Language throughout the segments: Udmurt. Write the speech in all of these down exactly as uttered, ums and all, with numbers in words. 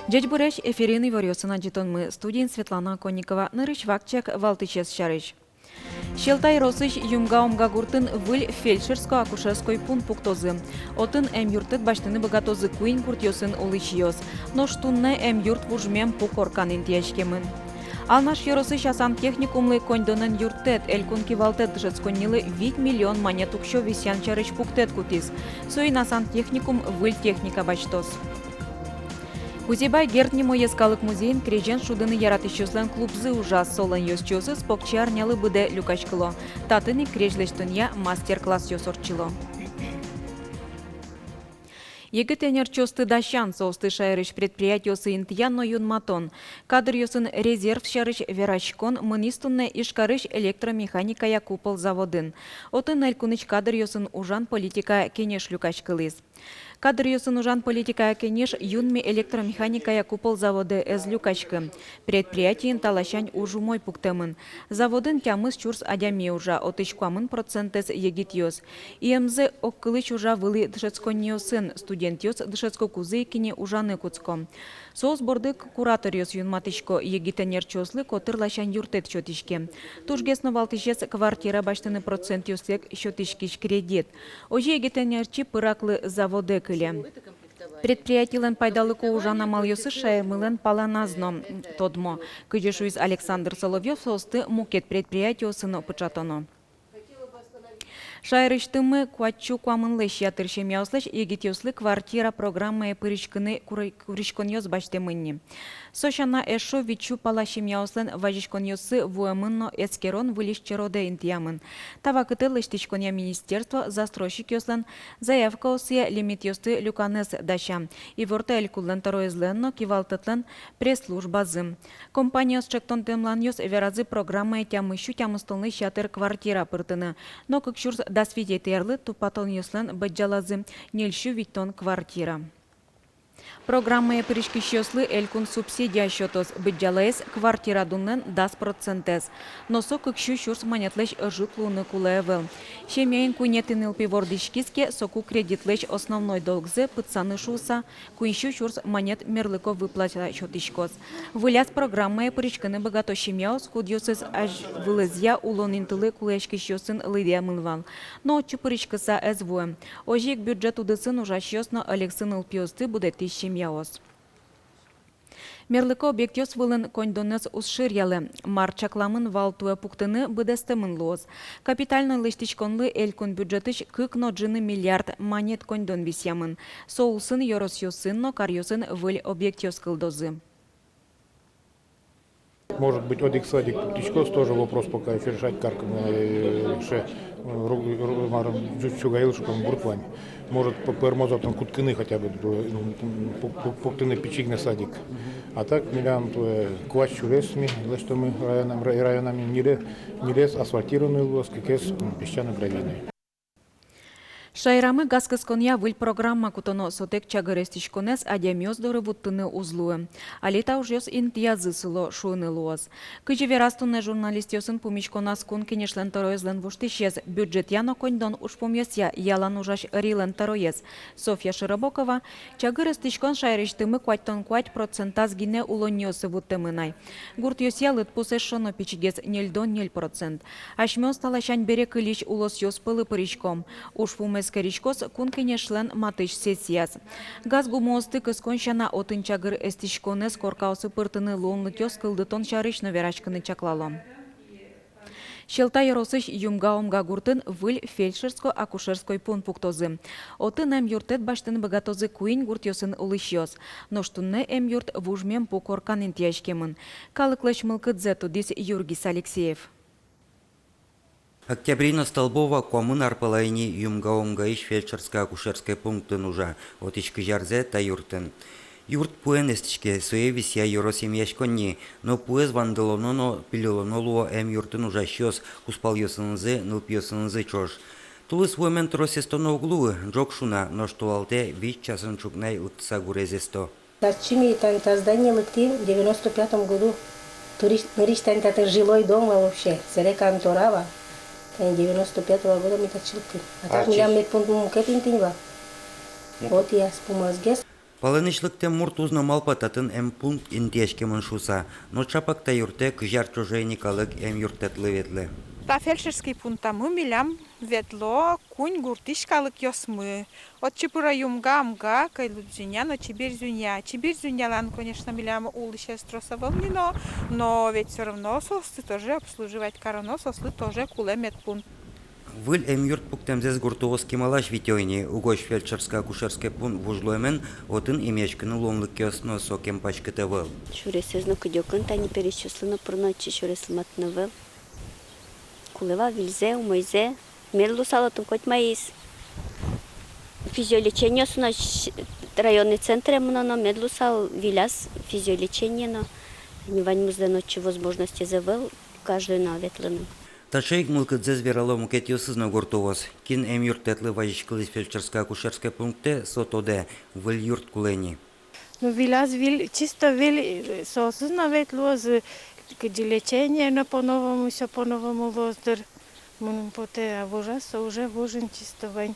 Ӟечбуресь! Эфирын иворъёсын адӟытонмы, студиын Светлана Конникова. Нырысь вакчияк валтӥсез сярысь. Сьӧлта ёросысь Юмга-Омга гуртын выль фельдшерско-акушерской пункт пуктозы. Отын эмъюрттэт басьтыны быгатозы куинь гуртъёсын улӥсьёс. Нош туннэ эмъюрт вужмем пу коркан интыяськемын. Алнаш ёросысь Асан техникумлы коньдонэн юрттэт. Элькун кивалтэт дышетсконнилы вить миллион манет уксё висъян сярысь пуктэт кутӥз. Соин Асан техникум выль техника басьтоз. Кузебай Герд нимо йӧскалык музейын крезен шудыны яратӥсьёслэн клубзы ужа. Солэн ёзчиосыз покчиарнялы быдэ люкаськыло. Татын ик крезь лэсьтонъя мастер-классъёс ортчыло. Егит ӧнерчиосты дасян, соосты шаерысь предприятиосы интыян но юнматон, кадръёсын резерв сярысь вераськон мынӥз туннэ Ижкарысь электромеханикая «Купол» заводын. Отын элькунысь кадръёсын ужан политикая кенеш люкаськылӥз. Кадръёсын ужан политикая кенеш юнме электромеханикая «Купол» заводэ ӧз люкаськы. Предприятиын та ласянь уж умой пуктэмын. Заводын тямыс сюрс адями ужа, отысь куамын процентэз егитъёс. Иэмзэ огкылысь ужа вылӥ дышетсконниосын, студентъёс дышетскыкузы ик ини ужаны кутско. Соос борды к-, кураторъёс юнматӥсько, егит ӧнерчиослы котыр ласянь юрттэт сётӥське. Тужгес но валтӥсез — квартира басьтыны процентъёстэк сётӥськись кредит. Озьы егит ӧнерчи пыраклы заводэ кыле. Предприятилэн пайдалыко ужан амалъёсыз шаермылэн палэназ но тодмо. Кызьы шуиз Александр Соловьёв, соосты мукет предприятиосы но пыӵатоно. Шаерысьтымы куать сю куамынлэсь ятыр семьяослэсь егитъёслы квартира программае пыриськыны кури-, куриськонъёс басьтэмын ни. Со сяна, эшшо вить сю пала семьяослэн вазиськонъёссы вуэмын но эскерон выльысь черодэ интыямын. Та вакытэ лэсьтӥськонъя министерство застройщикъёслэн заявкаоссыя лимитъёсты люканэз дася. Ивортэ Элькунлэн тӧроезлэн но кивалтэтлэн пресс-службазы. Компаниос, чектон-тӧмланъёс веразы программае тямыс сю тямыстонлэсь ятыр квартира пыртыны. Но кык сюрс дас витетӥ арлы тупатонъёслэн быдӟалазы ньыль сю витьтон квартира. Программае пыриськисьёслы элькун субсидия сётоз, быдӟалаез квартира дунлэн дас процентэз. Но со кык сю сюрс манетлэсь ӧжыт луыны кулэ ӧвӧл. Семьяын куинетӥ нылпи вордӥськиз ке, соку кредитлэсь основной долгзэ пытсаны шуыса, куинь сю сюрс манет мерлыко выплата сётӥськоз. Выльяз программае пыриськыны быгато семьяос, кудъёсыз азьвылэзъя улон интылы кулэяськисьёсын лыдъямын вал, но отчы пыриськыса ӧз вуэ. Озьы ик бюджет удысын ужасьёс но ӧлексы нылпиосты будэтӥсь семьяос. Мерлыко объектъёс вылын коньдонэз уз шыръялэ. Мар чакламын вал туэ пуктыны, быдэстэмын луоз. Капитальной лэсьтӥськонлы элькун бюджетысь кык но ӝыны миллиард манет коньдон висъямын. Со улсын ёросъёсын но каръёсын выль объектъёс кылдозы. Может быть, одӥг садик пуктӥськоз, тоже вопрос пока ещё решать карком, э, ещё, э, ру-, ру-, марым, ӟуч чугайлы шуком гурт вань. Может, п-, пӧрмоз отын кутскыны хотя бы, э, пу-, пу-, пуктыны пичи гинэ садик. А так, милям, э, куать сюрес ми лэсьтомы районам, ра-, районам, ньыле-, ньылез асфальтированный луоз, кыкез, м, песчано-гравийный. Шаерамы газ кысконъя выль программа кутоно. Сотэк чагыр эстӥськонэз адямиос доры вуттыны уз луы. Али та ужъёс интыязы сыло, шуыны луоз. Кызьы вераз туннэ журналистъёсын пумиськоназ Кун Кенешлэн тӧроезлэн воштӥсез, бюджетъя но коньдон ужпумъёсъя ялан ужась ӧрилэн тӧроез Софья Широбокова, чагыр эстӥськон шаерысьтымы куатьтон куать процентаз гинэ улонниосы вуттэмын ай. Гуртъёсъя лыдпус эшшо но пичигес, ньыльдон ньыль процент. Асьмеос та ласянь бере кылись улосъёс пӧлы пыриськом. Ужпум эскериськоз Кун Кенешлэн матысь сессияз. Газ гумыосты кыскон сяна, отын чагыр эстӥськонэз коркаосы пыртыны луонлыкъёс кылдытон сярысь но вераськыны чаклало. Сьӧлта ёросысь Юмга-Омга гуртын выль фельдшерско-акушерской пункт пуктозы. Отын эмъюрттэт басьтыны быгатозы куинь гуртъёсын улӥсьёс. Нош туннэ эмъюрт вужмем пу коркан интыяськемын. Калыклэсь мылкыдзэ тодӥз Юргис Алексеев. Октябрина Столбова куамын ар пала ини Юмга-Омгаысь фельдшерско-акушерской пунктын ужа, отысь кызь арзэ та юртын. Юрт пуэн эстӥське, сое висъя ёрос эмъяськонни, но пуэз вандылоно но пилылоно луо эмъюртын ужасьёс кузпалъёсынызы, нылпиосынызы ӵош. Тулыс вуэмен трос эстоно уг луы, ӝог шуна, нош толалтэ вить часын ӵукна ик лыктыса гурез эсто. Татчы ми тани та здание лыктӥм девяносто пятом году. Турись-, нырысь тани татын жилой дом вал вообще, сэре контора вал. Тани девяносто пятого года ми татчы лыктӥм. А так милям медпункт мукет интыын вал. Вот и ас пумозгес. Палэнысь лыктэм мурт уз но малпа татын эмпункт интыяськемын шуыса. Но чапак та юртэ кызь ар ӵоже ини калык эмъюрттэтлы ветлэ. Та фельдшерский пунктамы милям ветло куинь гуртысь калыкъёсмы. Отчы пыро Юмга, Амга, Кайлубзюня но Чеберзюня. Чеберзюнялэн, конечно, милям улӥсез трос ӧвӧл ни но, но ведь всё равно соослы тоже обслуживать кароно, соослы тоже кулэ медпункт. Выль эмъюрт пуктэмзэс гуртоос кемалась витё ини. Угось фельдшерско-акушерской пункт вуж луэмен, отын эмъяськыны луонлыкъёс но сокем паськыт ӧвӧл. Сюресэз но кыдёкын, тани пересьёслы но пырыны отчы сюреслы матын ӧвӧл. Кулэ вал вильзэ, умойзэ. Мед луысал отын коть маиз. Физиолечениос но с-, районный центре мыноно, мед луысал виляз физиолечение но. Тани ваньмызлэн отчы возможностез ӧвӧл каждой нунал ветлыны. Таӵе ик мылкыдзэс верало мукетъёсыз но гуртоос. Кин эмъюрттэтлы вазиськылӥз фельдшерско-акушерской пунктэ, со тодэ: выль юрт кулэ ини. Ну, виляз виль, чисто виль, э, соосыз но ведь луоз, э, кыдзи лечение но по-новому, всё по-новому луоз дыр. Мыным потэ, а вужаз со уже вуж ини, чисто вань,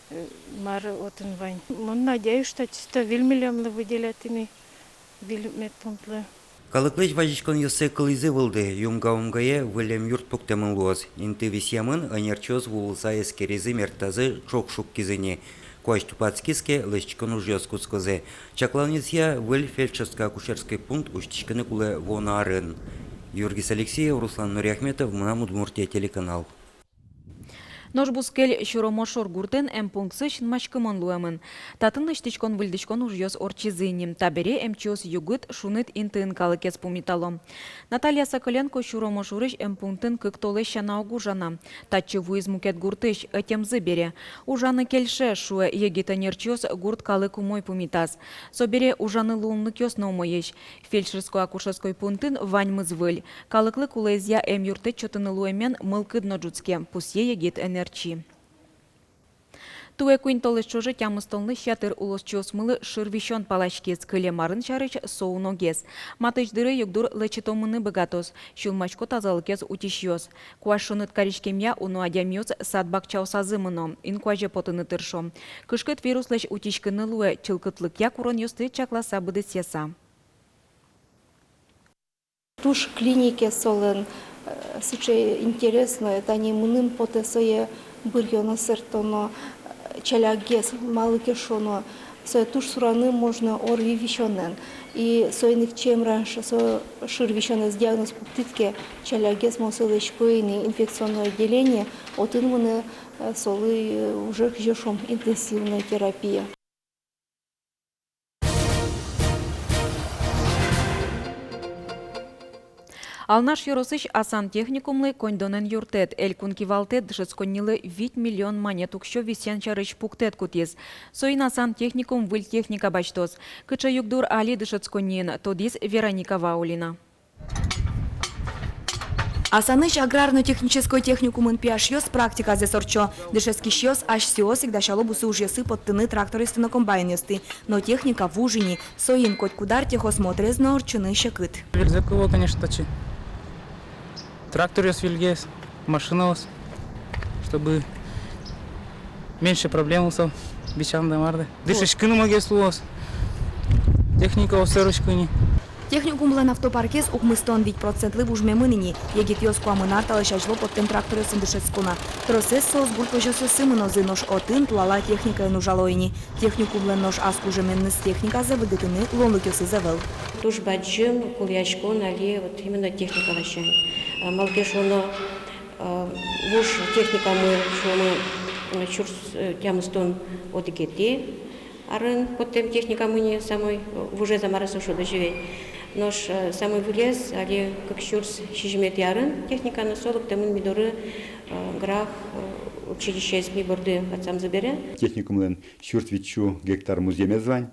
э, мар отын вань. Мон надеюсь, что чисто виль милемлы выделят ини, виль медпунктлы. Калыклэсь вазиськонъёссэ кылӥзы вылды: Юмга-Умгае выль эмъюрт пуктэмын луоз. Инты висъямын, ӧнерчиос вуылыса эскеризы, мертазы, ӵок шуккизы ини. Куазь тупатскиз ке, лэсьтӥськон ужъёс кутскозы. Чакланъёсъя, выль фельдшерско-акушерской пункт усьтӥськыны кулэ вуоно арын. Юргис Алексеев, Руслан Нуриахметов, «Мынам Удмуртие» телеканал. Нош бускель Сюромошур гуртын эмпунктсы синмаськымон луэмын. Татын лэсьтӥськон-выльдӥськон ужъёс ортчизы ини. Табере эмчиос югыт, шуныт интыын калыкез пумитало. Наталья Соколенко Сюромошурысь эмпунктын кык толэзь сяна уг ужа на. Татчы вуиз мукет гуртысь, ӧтемзы бере. Ужаны кельше, шуэ, егит ӧнерчиос гурт калык умой пумитаз. Собере ужаны луонлыкъёс но умоесь. Фельдшерско-акушерской пунктын ваньмыз выль. Калыклы кулэезъя эмъюрттэт сётыны луэмен мылкыд но ӝутске, пусъе егит ӧнерчи. Туэ куинь толэзь ӵоже тямыстонлэсь ятыр улосчиосмылы шыр висён паласькиз. Кылем арын сярысь со уногес. Матысь дыры югдур лэчытомыны быгатоз, сюлмасько тазалыкез утисьёс. Куазь шуныт кариськемъя уно адямиос сад-бакчаосазы мыно, инкуазе потыны тыршо. Кышкыт вируслэсь утиськыны луэ, чылкытлыкъя куронъёсты чакласа быдэсъяса. Туж клинике солэн, э, сыӵе интересное, тани мыным потэ сое быръёно, сэрттоно, э, ӵалякгес, малы ке шуоно, сое туж сураны можно ОРВИ висёнэн. И соин ик, чем раньше со шыр висёнэз диагноз пуктӥд ке, ӵалякгес мон сое лэзисько ини инфекционное отделение, отын мынэ, э, солы, э, уже, кызьы шуом, интенсивная терапия. Алнаш ёросысь Асан техникумлы коньдонэн юрттэт. Элькун кивалтэт дышетсконнилы вить миллион манет уксё висъян сярысь пуктэт кутӥз. Соин Асан техникум выль техника басьтоз. Кыӵе югдур али дышетсконниын, тодӥз Вероника Ваулина. Асанысь аграрно-технической техникумын пияшъёс практиказэс ортчо. Дышетскисьёс асьсэос ик дасяло бусы ужъёсы поттыны тракторъёсты но комбайнъёсты. Но техника вуж ини, соин котькуд ар техосмотрез но ортчыны секыт. Выльзэ кулэ, конечно, татчы. Тракторъёс выльгес, машинаос, чтобы меньше проблем луысал бичаны да мар да. Дышетскыны умойгес луоз. Техника усьтӥське ини. Техникумлэн автопаркез укмыстон вить процентлы вужмемын ини. Егитъёс куамын ар талэсь азьло поттэм тракторъёсын дышетско на. Тросэз соос гурт возёсъёсы мынозы, нош отын туала техникаен ужало ини. Техникумлэн нош ас кужменыз техниказэ выгытыны луонлыкъёсыз ӧвӧл. Туж бадӟым кулэяськон али вот именно техника ласянь. А, малы ке шуоно, а, вуж техникамы, шуомы, а, сюрс, э, тямыстон одӥгетӥ арын поттэм техникамы ини, самой, э, вужез-а, мар-а со шуод, озьы ведь. Нош, э, самой выльез али кык сюрс сизьыметӥ арын техника, но со лыктэмын ми доры, э, Грах, э, училищеысь ми борды ватсамзы бере. Техникумлэн сюрс витьсю гектар музъемез вань.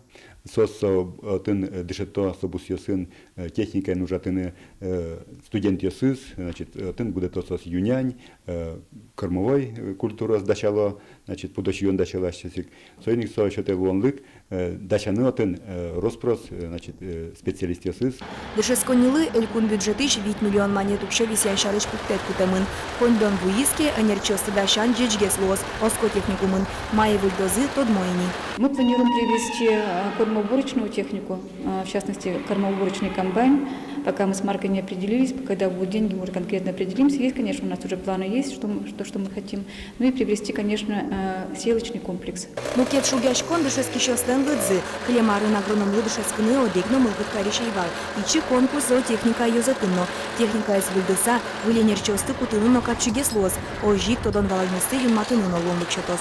Соос, э, отын, э, дышето со бусыосын, э, техникаен ужатыны, э, студентъёсыз, значит, отын будэтозы нянь, э, кормовой, э, культураос дасяло, значит, пудо сиён дасяло асьсэос ик. Соин ик со сётэ луонлык, э, дасяны отын, э, рос-прос, э, значит, э, специалистъёсыз. Дышетсконнилы элькун бюджетысь вить миллион манет уксё висъян сярысь пуктэт кутэмын. Коньдон вуиз ке, ӧнерчиосты дасян ӟечгес луоз, оско техникумын. Мае выльдозы, тодмо ини. Мы планируем привести, э, Уборочную технику, а, в частности, кормоуборочный комбайн. Пока мы с маркой не определились, когда будут деньги, мы уже конкретно определимся. Есть, конечно, у нас уже планы есть, что мы, что, что мы хотим. Ну и приобрести, конечно, а, сеялочный комплекс. Мукет шугъяськон дышетскисьёслэн лыдзы. Кылем арын агрономлы дышетскыны одӥг но мылкыд карись ӧй вал. Ичи конкурс зоотехника ёзэтын но. Техникаез выльдыса, выль ӧнерчиосты кутыны но капчигес луоз. Озьы ик тодон-валанъёсты юнматыны но луонлык сётоз.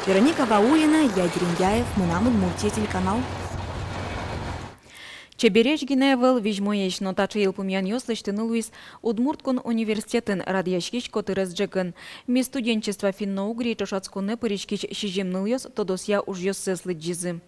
Вероника Ваулина, Илья Дерендяев, «Мынам Удмуртие» телеканал. Чебересь гинэ ӧвӧл, визьмоесь но. Таӵе йылпумъянъёс лэсьтыны луиз Удмурт кун университетын радъяськись котырес ӝӧкын. «Ми — студенчество финно-угрии» ӵошатсконэ пыриськись сизьым нылъёс тодосъя ужъёссэс лыдӟизы.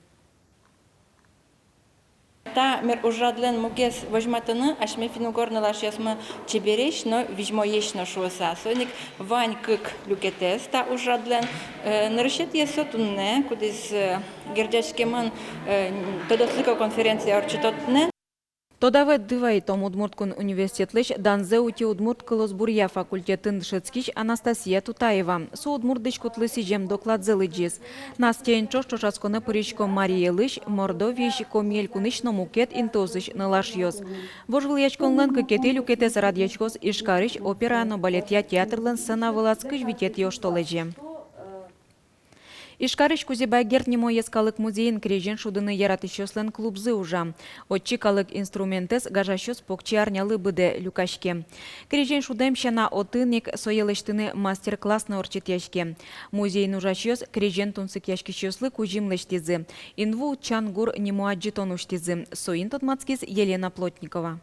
Та мер-, ужрадлэн мугез возьматыны: асьме финн-угор нылашъёсмы чебересь но, визьмоесь но шуыса. Соин ик вань кык люкетэз та ужрадлэн. Э, нырысетӥез со туннэ, кудӥз, э, герӟаськемын, э, тодослыко конференция ортчытонэн. Тодавы дывай том Удмурт кун университетлэсь данзэ утё удмурт кылосбуръя факультетын дышетскись Анастасия Тутаева. Со удмурт дӥськутлы сӥзем докладзэ лыдӟиз. Настяен ӵош ӵошатсконэ пырисько Марий Элысь, Мордовиысь, Коми элькунысь но мукет интыосысь нылашъёс. Вожвылъяськонлэн кыкетӥ люкетэз радъяськоз Ижкарысь опера но балетъя театрлэн сцена вылаз кызь витетӥ оштолэзе. Ижкарысь Кузебай Герд нимо йӧскалык музейын крезен шудыны яратӥсьёслэн клубзы ужа. Отчы калык инструментэз гажасьёс покчиарнялы быдэ люкаське. Крезен шудэм сяна, отын ик сое лэсьтыны мастер-класс но ортчытъяське. Музейын ужасьёс крезен тунсыкъяськисьёслы кузьым лэсьтӥзы, «Инву утчан гур» нимо адӟытон усьтӥзы. Соин тодматскиз Елена Плотникова.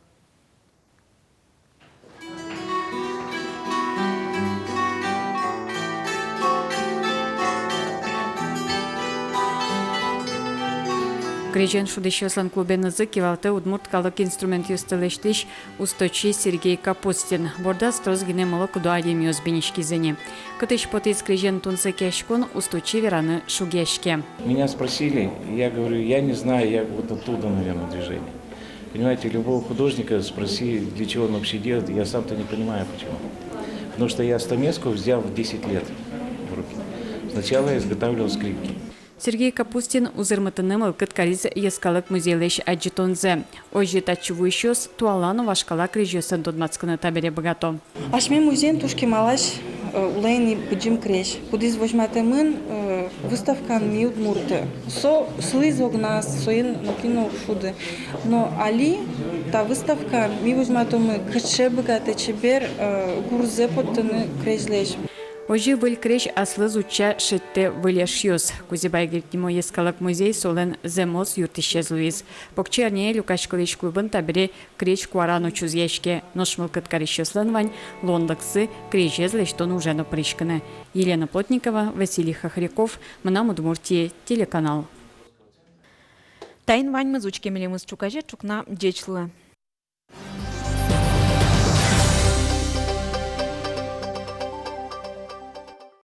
Крезен шудӥсьёслэн клубенызы кивалтэ удмурт калык инструментъёсты лэсьтӥсь усточи Сергей Капустин. Бордаз трос гинэ мыло-кыдо адямиос биниськизы ни. Кытысь потӥз крезен тунсыкъяськон, усточи вераны шугъяське. Меня спросили, я говорю: «Я не знаю, я вот оттуда, наверное, движение». Понимаете, любого художника спроси, для чего он вообще делает, я сам-то не понимаю, почему. Потому что я стамеску взял в десять лет в руки. Сначала я изготавливал скрипки. Сергей Капустин узырмытыны мылкыд кариз йӧскалык музейлэсь адӟытонзэ. Озьы татчы вуисьёс туала но вашкала крезьёсын тодматскыны табере быгато. Асьме музейын туж кемалась, э, улэ ини быдӟым крезь, кудӥз возьматэмын, э, выставкаын «Ми удмурты». Со сылӥз огназ, соин нокин но уг шуды. Но али та выставкаын ми возьматомы, кыӵе быгатэ чебер, э, гурзэ поттыны крезьлэсь. Озьы выль крезь аслыз утча шедьтэ выль эшъёс. Кузебай Герд нимо йӧскалык музей солэн зэмос юрттӥсез луиз. Покчиарняе люкаськылӥсь клубын табере крезь куара но чузъяське. Нош мылкыд карисьёслэн вань луонлыксы крезез лэсьтон уже но пыриськыны. Елена Плотникова, Василий Хохряков, «Мынам Удмуртие» телеканал. Таин ваньмыз. Учке милемыз ӵуказе ӵукна. Ӟеч луэ.